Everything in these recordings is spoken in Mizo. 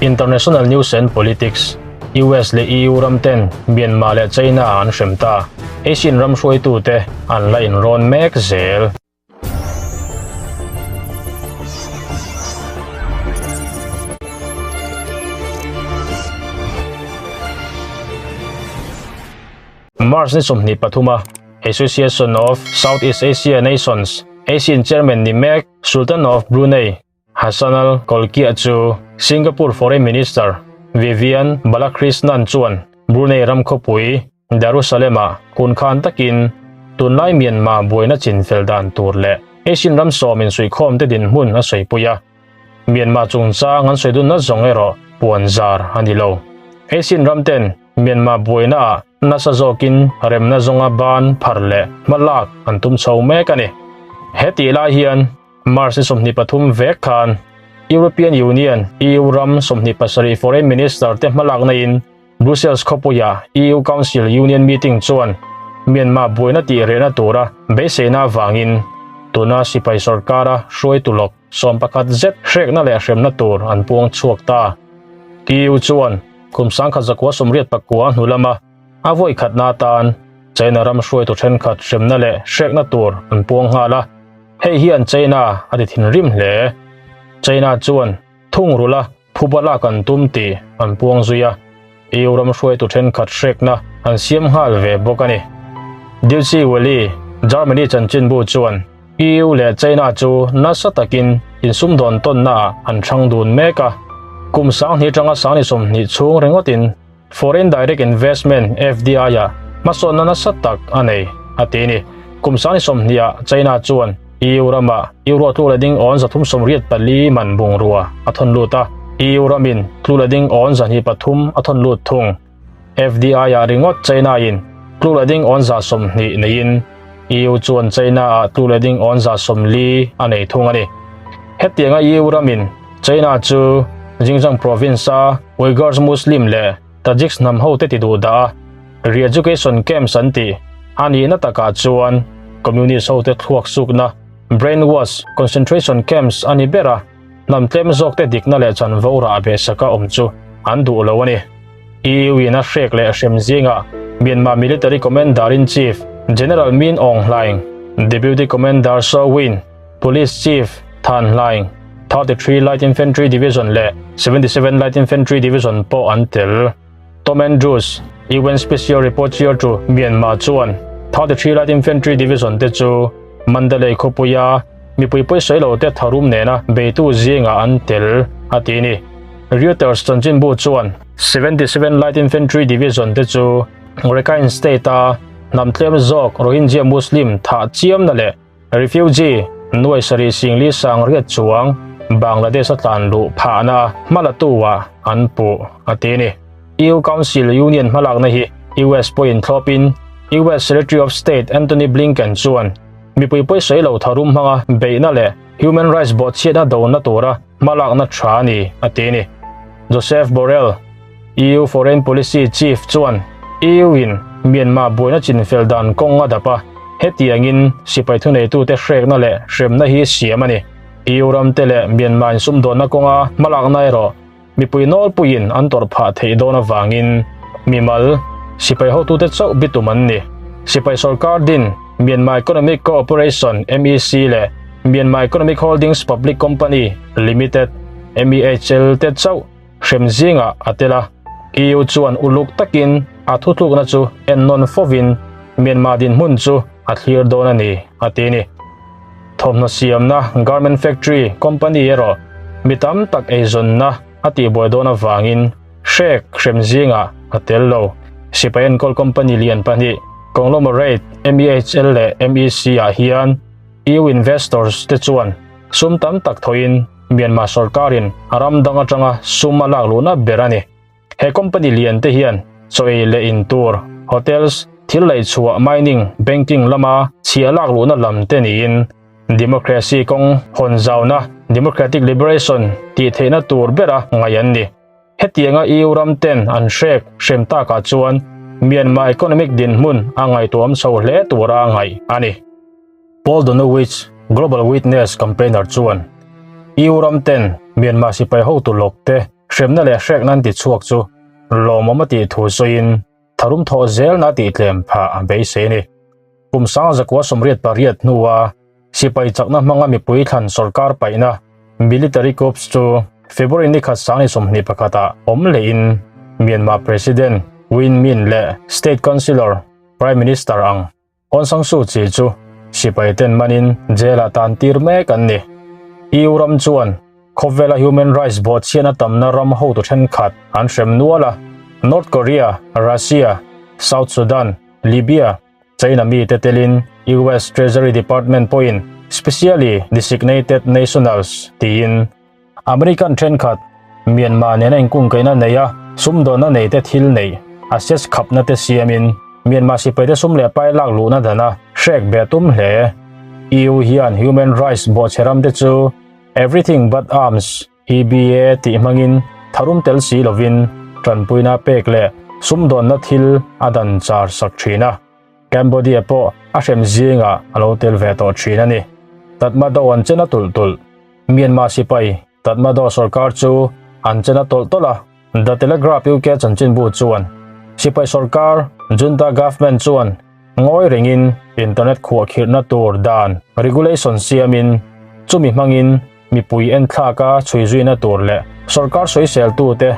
International News and Politics, US leh EU ram ten Myanmar leh China an hrem ta, Asian ram hruaitute an la inrawn mek zel. March ni 23 a Association of Southeast Asia Nations, ASEAN Chairman ni mek Sultan of Brunei Hassanal Bolkiah chu Singapore Foreign Minister Vivian Balakrishnan chuan Brunei ram khawpui Darussalem-ah hun khan takin tunlai Myanmar buaina chinfel dan tur leh Asian ram sawm insuihkhawmte dinhmun a sawipui a. Myanmar chungchang an sawi dunna zawng erawh puan zar a ni lo. Asian ramten Myanmar buainaah nasa zawkin remna zawnga ban phar leh hmalak an tum chho mek a ni. He tih lai hian March ni 23 vek khan European Union, EU, ram 27 Foreign Minister te hmalakna in Brussels khawpuia EU Council Union meeting chuan Myanmar buaina tih rehna tura beiseina avangin tuna sipai sorkara hruaitu lawk 11 zet hrekna leh hremna tur an puang chhuak ta. EU chuan kum 1989 hnu lama a vawi khatna atan China ram hruaitu thenkhat hremna leh hrekna tur an puang nghal a, hei hian China a ti thinrim hle. China chuan thungrula phuba lak an tum tih an puang zui a, EU ram hruaitu thenkhat hrekna an siam nghal ve bawk a ni. Deutsche Welle, Germany chanchinbu chuan EU leh China chu nasa takin insumdawn tawnnaah an hrang dun mek a, kum 2000 atanga 2020 chhung ringawtin Foreign Direct Investment, FDI, ah hmasawnna nasa tak a nei, a ti a ni. Kum 2020 ah China chuan EU ramah Euro tlu leh ding awn 384 man bungrua a thawn lut a, EU ramin tlu leh ding awn 23 a thawn lut thung. FDI ah ringawt China in tlu leh ding awn 20 neiin EU chuan China ah tlu leh ding awn 40 a nei thung a ni. Hetianga EU ramin China chu Xinjiang province a Uyghurs Muslim leh Tajiks hnam ho te ti duh dah a, re-education camps an tih a nihna takah chuan Communist ho te thluak sukna, brainwash, concentration camps a ni ber a, hnam tlem zawk te dikna leh chanvo rah ve saka awm chu an duh lo a ni. EU in a hrek leh hrem zingah Myanmar Military Commander-in-Chief General Min Aung Hlaing, Deputy Commander Saw Win, Police Chief Than Hlaing, 33 Light Infantry Division leh 77 Light Infantry Division pawh an tel. Tom Andrews, UN Special Rapporteur to Myanmar chuan 33 Light Infantry Division te chu Mandalay khawpuia mipui pawisawi lo te tharum nena beitu zingah an tel a ti a ni. Reuters chanchinbu chuan 77 Light Infantry Division te chu Rakhine State-a hnam tlem zawk Rohingya Muslim thah chiamna leh Refugee nuai sarih singli sang riat chuang Bangladesh a tlan luh phahna hmalatu-ah an puh a ti a ni. EU Council Union hmalakna hi US pawhin thlawpin US Secretary of State Antony Blinken chuan mipui pawisawi lo tharum hmanga beihna leh human rights bawhchhiatna dona tura hmalakna tha a ni a ti a ni. Joseph Borrell, EU Foreign Policy Chief chuan EU-in Myanmar buaina chinfel dan kawng a dap a, hetiangin sipai thuneitute hrekna leh hremna hi siam a ni. EU ramte leh Myanmar insumdawnna kawnga hmalakna erawh mipui nawlpuiin an tawrh phah theih dawn avangin mimal sipai hotute chauh bitum an ni. Sipai sorkar din Myanmar Economic Cooperation, MEC, leh Myanmar Economic Holdings Public Company Limited, MEHL, te chauh hrem zingah a tel a. EU chuan uluk takin a thutlukna chu ennawn fovin Myanmar dinhmun chu a thlir dawn a ni, a ti a ni. Thawmhnaw siamna garment factory company erawh mi tam tak eizawnna a tihbuai dawn avangin hrek hrem zingah a tel lo. Sipai enkawl company lian pahnih conglomerate MEHL leh MEC ah hian EU investors te chuan sum tam tak thawhin Myanmar sorkarin a ram dang atanga sum a lak luhna ber a ni. He company lian te hian chaw ei leh in tur, hotels, thil lei chhuah, mining, banking lama chhiah lak luhna lam te niin democracy kawng hawn zauna, democratic liberation, tih theihna tur bera ngaih an ni. Hetianga EU ram ten an hrek hrem takah chuan Myanmar economic dinhmun a ngaihtuahawm chho hle tura ngaih a ni. Paul Donowitz, Global Witness campaigner chuan EU ram ten Myanmar sipai hotu lawk te. hremna leh hrekna an tichhuak chu lawmawm a tih thu sawiin tharum thawh zelna a tihtlem phah a beisei a ni. Kum 1988 hnua sipai chakna hmanga mipui thlan sorkar paihna military coups chu February ni khat 2021 ah awm lehin Myanmar President Win Myint leh State Councillor Prime Minister ang Aung San Suu Kyi chu sipai ten manin jail ah tan tir mek an ni. EU ram chuan khawvela human rights bawhchhiatna tamna ram hotu thenkhat an hrem nual a, North Korea, Russia, South Sudan, Libya, China mite telin US Treasury Department pawhin Specially Designated Nationals tiin American thenkhat Myanmar nena inkungkaihna neia sumdawnna neite thil neih assets khapna te siamin Myanmar sipaite sum leh pai lak luhna dana hrek beh tum hle. EU hian human rights bawhchhe ramte chu Everything But Arms, EBA, tih hmangin tharum tel si lovin tanpuina pek leh sumdawnna thil a dan char sak thin a. Cambodia pawh a hrem zingah a lo tel ve tawh thin a ni. Tatmadaw an chen a tulh tulh. Myanmar sipai Tatmadaw sorkar chu an chen a tawlh tawlh a, The Telegraph UK chanchinbu chuan sipai sorkar junta government chuan ngawi rengin internet khuahkhirhna tur dan regulation siamin chumi hmangin mipui enthlaka chhuizuina tur leh sorkar sawiseltute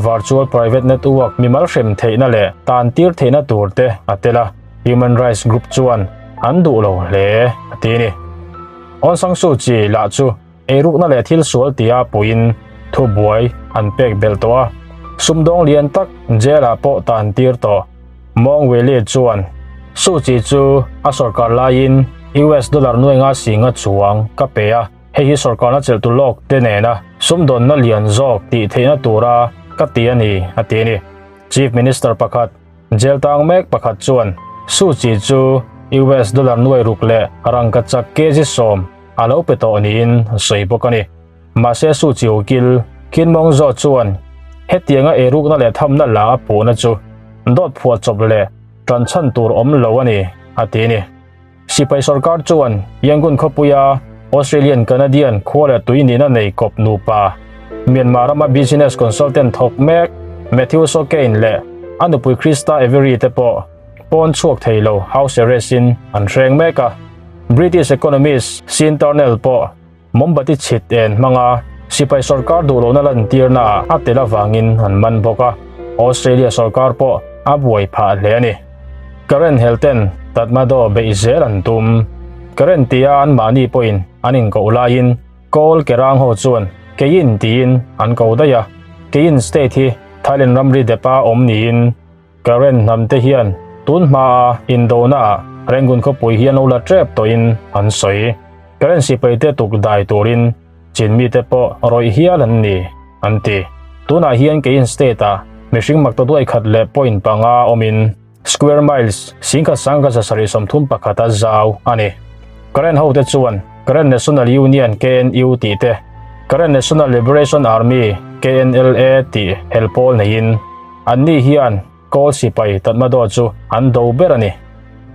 virtual private network mimal hrem theihna leh tantir theihna tur te a tel a, human rights group chuan an duh lo hle a ti a ni. Aung San Suu Kyi lah chu eirukna leh thil sual tia puiin thubuai an pek belh tawh a, sumdawng lian tak jail ah pawh tan tir tawh. Maung Wele chuan Suu Kyi chu a sorkar laiin US dollar nuai nga singa chuang ka pe a, hei hi sorkarna chelhtu lawk te nena sumdawnna lian zawk tih theihna tura ka ti a ni, a ti a ni. Chief Minister pakhat Jail tang mek pakhat chuan Suu Kyi chu US dollar nuai ruk leh rangkachak kg 10 a lo pe tawh niin a sawi bawk a ni. Mahse Suu Kyi ukil Khin Maung Zaw chuan hetianga eirukna leh thamna la a puhna chu dawt phuah chawp leh tan chhan tur awm lo a ni, a ti a ni. Sipai sorkar chuan Yangon khawpuia Australian Canadian khua leh tui nihna nei kawp nupa, Myanmar rama business consultant thawk mek Matthew Sokein leh a nupui Krista Avery te pawh pawn chhuak thei lo house arrest in an hreng mek a. British economist Sean Turnell pawh mombati chhit en hmanga sipai sorkar duhlohna lantirna ah a tel avangin an man bawk a, Australia sorkar pawh a buai phah hle a ni. Karen helten Tatmadaw beih zel an tum. Karen tia anmahni pawhin an inkoh laiin Kawl Kerang ho chuan Keyin tiin an ko daih a, Keyin state hi Thailand ramri depa awm niin Karen hnam te hian tun hmaa indonaah Rangoon khawpui hi an lo la tep tawhin an sawi. Karen sipai te tuk dai turin Chin mite pawh rawih hial an ni, an ti. Tunah hian Keyin state-ah mihring maktaduai khat leh point panga awmin square miles 17,731 a zau a ni. Karen hote chuan Karen National Union, KNU, tih te, Karen National Liberation Army, KNLA, tih hel pawl neiin Anni hian Kawl sipai Tatmadaw chu an do ber a ni.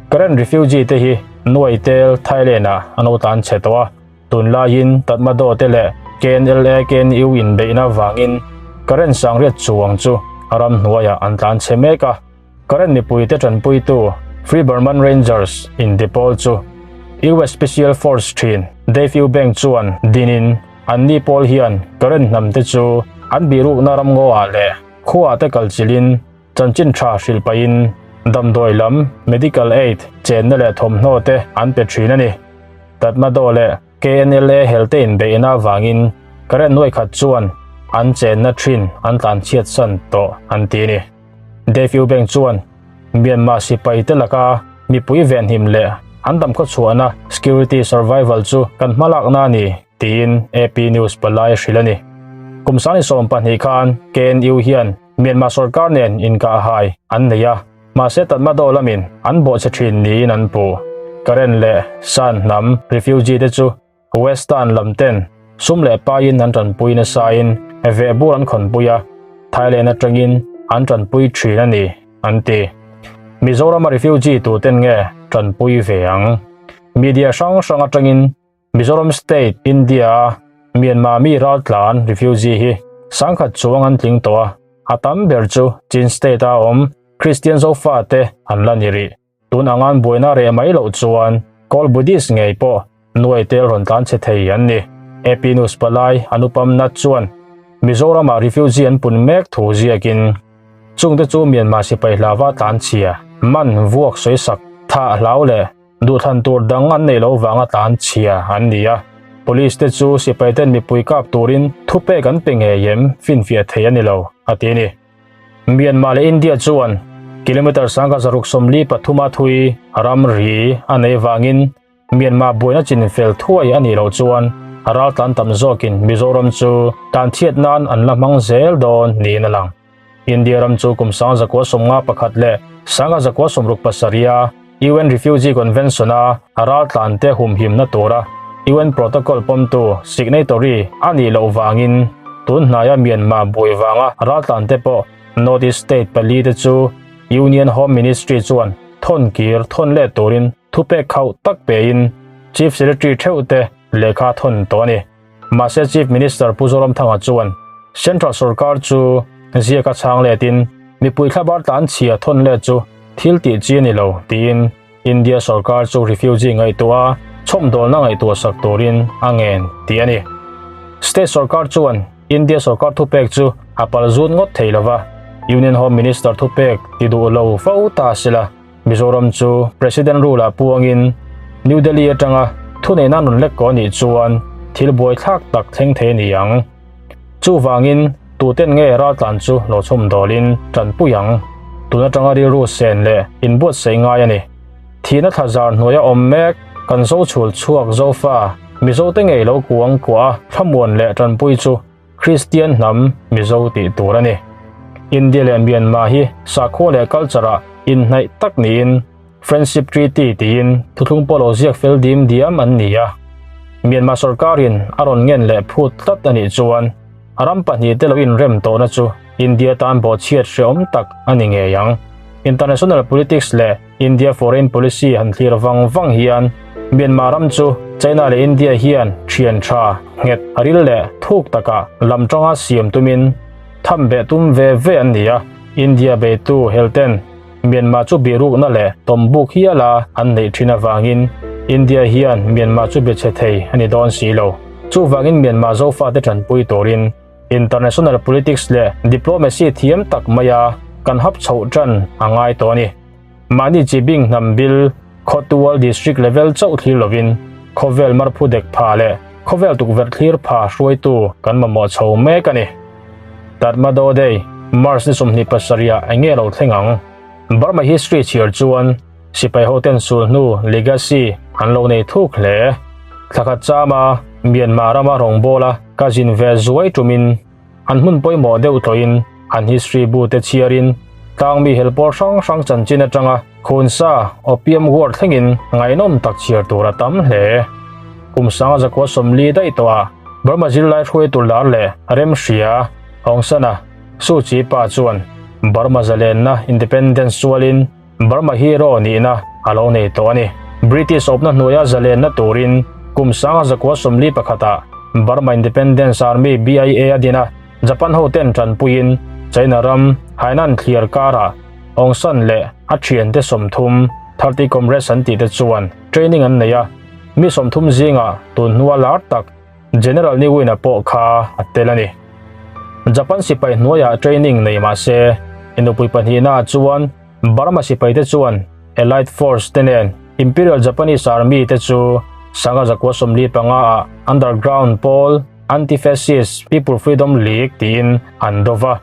Karen refugee te hi Nuai tel Thailand ah an lo tlan chhe tawh a, tunlaiin Tatmadaw te leh KNLA KNU inbeihna vangin Karen sangriat chuang chu ramhnuaiah an tlan chhe mek a. Karen mipuite tanpuitu Free Burman Rangers inti pawl chu US Special Force thin Dave Eubank chuan dinin anni pawl hian Karen hnamte chu an birukna ramngaw-ah leh Khuaah te kal chilhin chanchin tha hrilh pahin damdawi lam, medical aid, chenna leh thawmhnaw te an pe thin a ni. Tatmadaw leh KNLA helte inbeihna avangin Karen nuai khat chuan an chenna thin an tlanchhiat san tawh an ti a ni. Dave Eubank chuan Myanmar sipai te laka mipui venhim leh an damkhawchhuahna security survival chu kan hmalakna a ni. tiin AP News palai a hrilh a ni. Kum 27 khan KNU hian Myanmar sorkar nen inkahhai an nei a, mahse Tatmadaw lamin an bawhchhe thin niin an puh. Karen leh Shan hnam refugee te chu Western lam ten sum leh paiin an tanpui nasain vehbur an khawnpui a, Thailand atangin an tanpui thin a ni, an ti. Mizorama refugee tuten nge tanpui ve ang? Media hrang hrang atangin Mizoram State, India-a Myanmar mi raltlan, refugee, hi sangkhat chuang an tling tawh a, a tam ber chu Chin State-a awm Kristian Zofate an la ni rih. Tun angan buaina reh mai loh chuan Kawl Buddhist ngei pawh nuai tel rawn tlan chhe thei an ni. AP News palai Anupam Nath chuan Mizoramah refugee an pun mek thu ziakin chungte chu Myanmar sipai hlava tlan chhia, man vuak sawisak, thah hlau leh duhthlan tur dang an neih loh vanga tlan chhia an ni a. Police te chu sipai ten mipui kap turin thupek an pe ngei em finfiah thei a ni lo, a ti a ni. Myanmar leh India chuan kilometre 1643 a thui ramri a neih vangin Myanmar buaina chinfel thuai a nih loh chuan raltlan tam zawkin Mizoram chu tanchhiat nan an la hmang zel dawn niin a lang. India ram chu kum 1951 leh 1967 a UN Refugee Convention-a raltlante humhimna tura UN Protocol pawmtu signatory a nih loh vangin tun hnaia Myanmar buai vanga raltlante pawh North East State pali te chu Union Home Ministry chuan thawn kir thawn let turin thupek khauh tak pein Chief Secretary theuh te lehkha thawn tawh a ni. Mahse Chief Minister Pu Zoramthanga chuan Central sorkar chu ziaka chhang letin mipui thlabar tlan chhia thawn let chu thil tih chi a ni lo tiin India sorkar chu refugee ngaihtuah a chhawmdawlna ngaihtuah sak turin a ngen tih a ni. State sorkar chuan India sorkar thupek chu a pal zut ngawt thei lova, Union Home Minister thupek ti duh lo fo ta sela. Mizoram chu President rule ah puangin New Delhi atanga thuneihna an rawn lek ko anih chuan thil buaithlak tak thleng thei a ni ang. Chuvangin tuten nge raltlan chu lo chhawm dawlin tanpui ang. Tun atanga rilru sen leh inbuatsaih ngai a ni. Thihna thlazar hnuaia awm mek kan zo chhul chhuak Zofa Mizote ngei lo kuang kuah a thlamuan leh tanpui chu Kristian hnam Mizo tih tur a ni. India leh Myanmar hi sakhua leh culture ah inhnaih tak niin Friendship Treaty tiin thuthlung pawh lo ziak fel dim diam an ni a. Myanmar sorkarin a rawn ngen leh phut tlat a nih chuan a ram pahnihte lo inrem tawhna chu India tan bawhchhiat hreawm tak a ni ngei ang. International politics leh India foreign policy han thlir vang vang hian Myanmar ram chu China leh India hian thian tha nghet ril leh thuk taka lam tanga siam tumin tham beh tum ve ve an ni a. India beitu helten Myanmar chu birukna leh tawmbuk hiala an neih thin avangin India hian Myanmar chu be chhe thei a ni dawn si lo. Chuvangin Myanmar Zofate tanpui turin International politics leh diplomacy thiam tak maia kan hap chhoh tan a ngai tawh a ni. Mahni chi bing hnam bil khawtual district level chauh thlir lovin khawvel marphu dek pha leh khawvel tukverh thlir pha hruaitu kan mamawh chho mek a ni. Tatmadaw Day, March ni 27 ah eng nge lo thleng ang? Burma history chhiar chuan sipai hoten sul hnu legacy an lo nei thuk hle. Thlakhat chama Myanmar rama rawngbawla ka zin ve zuai tumin an hmun pawimawh deuh tawhin an history bu te chhiarin tlangmi helpawl hrang hrang chanchin atanga khunsa opium war thlengin ngaihnawm tak chhiar tur a tam hle. Kum sanga zakua sawmli daih tawhah Burma zirlai hruaitu lar leh remhria Aung San-a Suu Kyi pa chuan Burma zalenna independence sualin Burma hero nihna a lo nei tawh a ni. British awpna hnuaia zalenna turin kum sanga zakua 41 ah Burma Independence Army BIA a din a, Japan ho ten tanpuiin China ram Hainan thliar karah Aung San leh a thiante 30, 30 comrades an tih te chuan training an nei a, mi 30 zingah tun hnua lar tak General Ne Win-a pawh kha a tel a ni. Japan sipai hnuaiah training nei mah se, inupui pahnihnaah chuan Burma sipaite chuan Allied Force te nen Imperial Japanese Army te chu sanga zakua 45 ah underground pawl Anti-Fascist People Freedom League tiin an do va.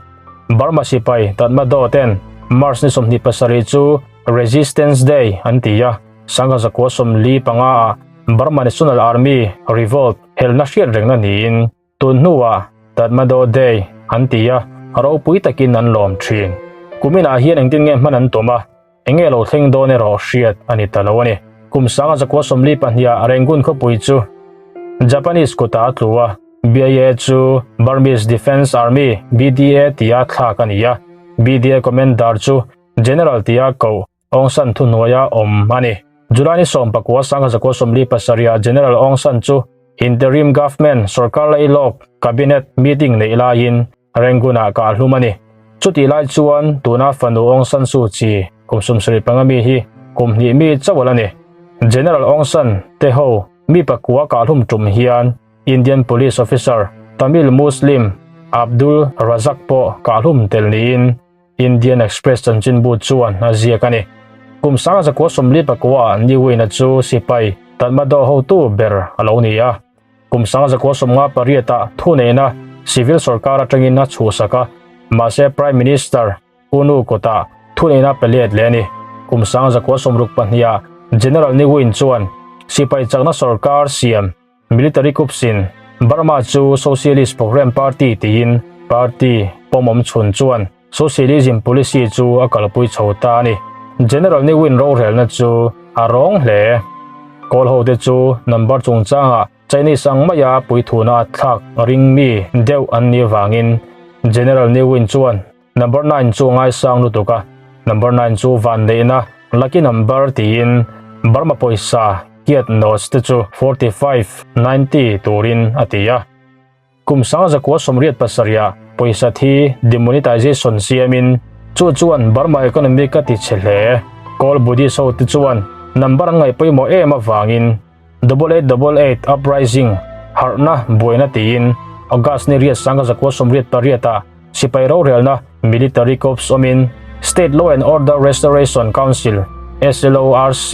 Burma sipai Tatmadaw ten March ni 27 chu Resistance Day an ti a, sanga zakua 45 ah Burma National Army revolt helna hriat rengna niin tun hnuah Tatmadaw Day an ti a, ropui takin an lawm thin. Kuminah hian engtin nge hman an tum a, enge lo thleng dawn erawh hriat a ni ta lo a ni. Kum sanga zakua 42 ah Rangoon khawpui chu Japanese kutah a tlu a, BIA chu Burmese Defence Army, BDA tia thlak a ni a, BDA commander chu General tia koh Aung San thuhnuaia awm a ni. July ni 19 sanga zakua 47 ah General Aung San chu Interim Government sorkar lailawk Cabinet meeting neih laiin. Rangoon-ah kah hlum a ni. Chutih lai chuan tuna fanu Aung San Suu Kyi kum 75 mi hi kum hnih mi chauh a la ni. General Aung San te ho mi pakua kah hlum tum hian Indian Police Officer Tamil Muslim Abdul Razak pawh kah hlum tel niin Indian Express chanchinbu chuan a ziak a ni. Kum 1949 Ni Win-a chu sipai Tatmadaw hotu ber a lo ni a. Kum 1958 ah thuneihna civil sorkar atangin a chhuhsak a, mahse Prime Minister U Nu kutah thuneihna pe let leh a ni. Kum 1962 ah General Ni Win chuan sipai chakna sorkar siam Military coups in Burma chu Socialist Program Party tiin party pawmawm chhun chuan Socialism policy chu a kalpui chho ta a ni. General Ni Win rorelna chu a rawng hle. Kawl hote chu number chungchangah Chinese ang maia puithuna a thlak ring mi deuh an nih vangin General Ni Win chuan Number 9 chu ngaisang lutuk a, Number 9 chu vanneihna lucky number tiin Burma pawisa kiat notes te chu 45, 90 turin a ti a. Kum 1987 pawisa thi demonetization siamin chu chuan Burma economy ka ti chhe hle. Kawl Buddhist ho te chuan number an ngaih pawimawh em avangin Double eight double eight uprising harhna buaina tiin August ni riat 1988 ah sipai rorelna military corps awmin State Law and Order Restoration Council, SLORC,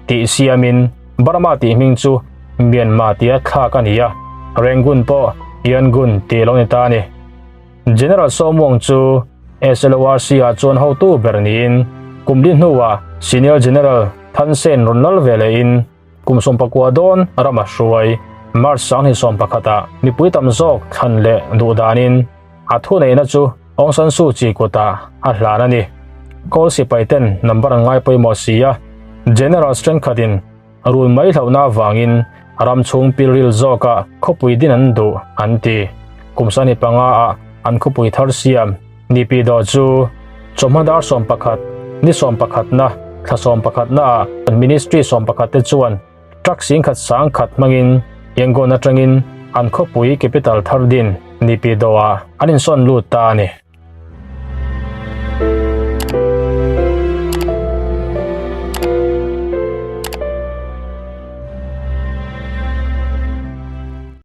tih siamin Burma tih hming chu Myanmar tia thlak a ni a, Rangoon pawh Yangon tih lo ni ta a ni. General Saw Muang chu SLORC ah chuan hotu ber niin kum li hnuah Senior General Than Sein rawn lal ve lehin Kum 19 dawn ram a hruai. March 2011 ah mipui tam zawk thlan leh duh danin a thuneihna chu Aung San Suu Kyi kutah a hlan a ni. Kawl sipai ten number an ngai pawimawh si a, General thenkhatin rul mai hlauhna avangin ram chhung pilril zawkah khawpui din an duh an ti. Kum 25 ah an khawpui thar siam Naypyidaw chu chawhma dar 11, ni 11 na, thla 11 na ah ministry 11 te chuan truck 10,000 sangkhat hmangin Yangon atangin an khawpui capital thar din Naypyidaw ah an insawn lut ta a ni.